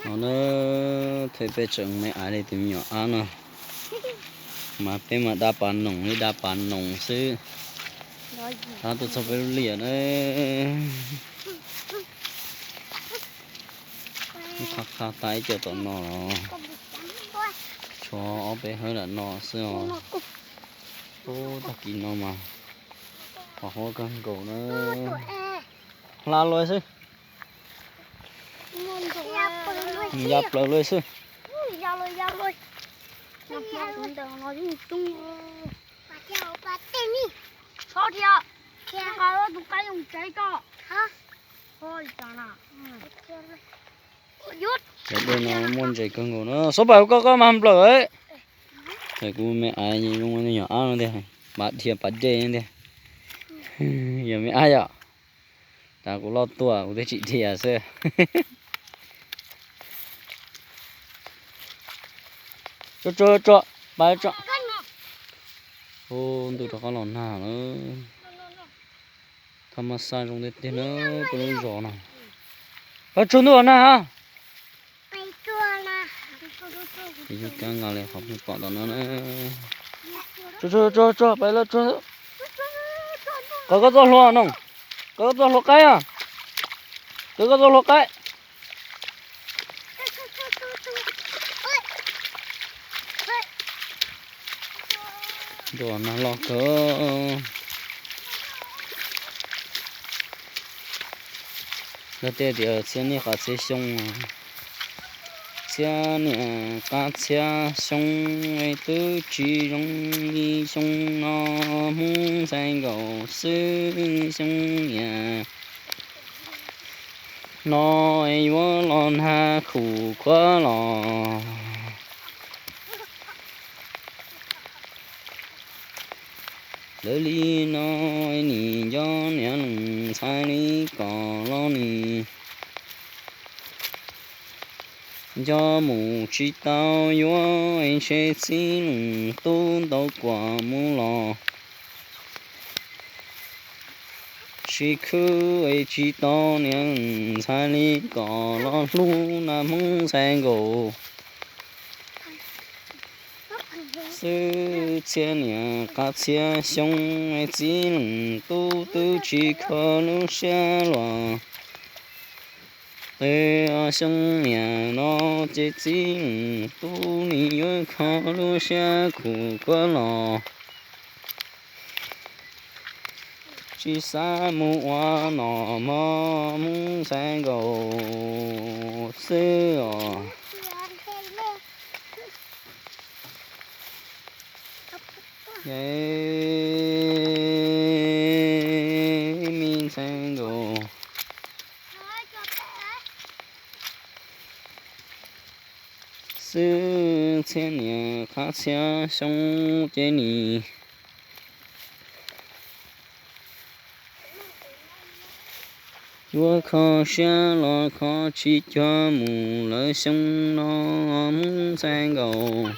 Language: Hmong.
No na, thaum peb tseem me aiv li tus me nyuam ab no, mas peb mas da pas noos li da pas noos xwb, tab tuaj txog peb lub liaj na. Qha qha tas ib co tom no los tshuav ob peb hawv lam no xwb os. Ub, tag kis no mas qhov huab kawg nkaus na. Hla luaj xwb. Ya plaws luaj xwb. Cov dej no muaj ntses kawg nkaus na. Xob pais koj koj mas nplawm. Thaum kuv me aiv zoo nyuam ab no tiag, pas dhia pas dej tiag. Yog me ab yom, tas kuv loj tuaj kuv twb tsis dhia xwb. Tsuag tsuag tsuag, pais tso. Ub, ntuj rov qab los nag lawm. Thaj ma xaj zoo tiag tiag na, peb lub zos no. Pais tsuag ntuj los nag ha. Ces yog kab nqa li qhov peb pom tom no na. Tsuag tsuag tsuag, pais lawm tsuag. Qhov koj txoj hlua no, qhov koj txoj hlua qaib a, qhov koj txoj hlua qaib. Ntuj los nag loj kawg. Luag tej tias txhiab niaj qab txhiab xyoo, txhiab niaj qab txhiab xyoo twb tsis zoo li xyoo no, Hmoob ntxhais nkaus xwb xyoo niaj no yuav los nag khuv khuav los. Lawv li no nim nco niam leej ntxhais li kom los nim nco mus tsis tau yuav, ntshe txij leej tub ntau kuam mus los tsis khwv, tsis tau niam leej ntxhais li kom los hlub na, Hmoob ntxhais nkaus xwb txhiab niaj qab txhiab xyoo, txij leej tub twb tsis kho lub siab los. Tes xyoo niaj no ces txij leej tub nws yuav kho lub siab khuv khuav los. Tsis xav mus ua nom mov, Hmoob ntxhais nkaus xwb os. Me ntxhais nkaus xwb txhiab niaj qab txhiab xyoo ces nim yuav kho siab los kho tsis cuag mus lawm xyoo no, Hmoob ntxhais nkaus.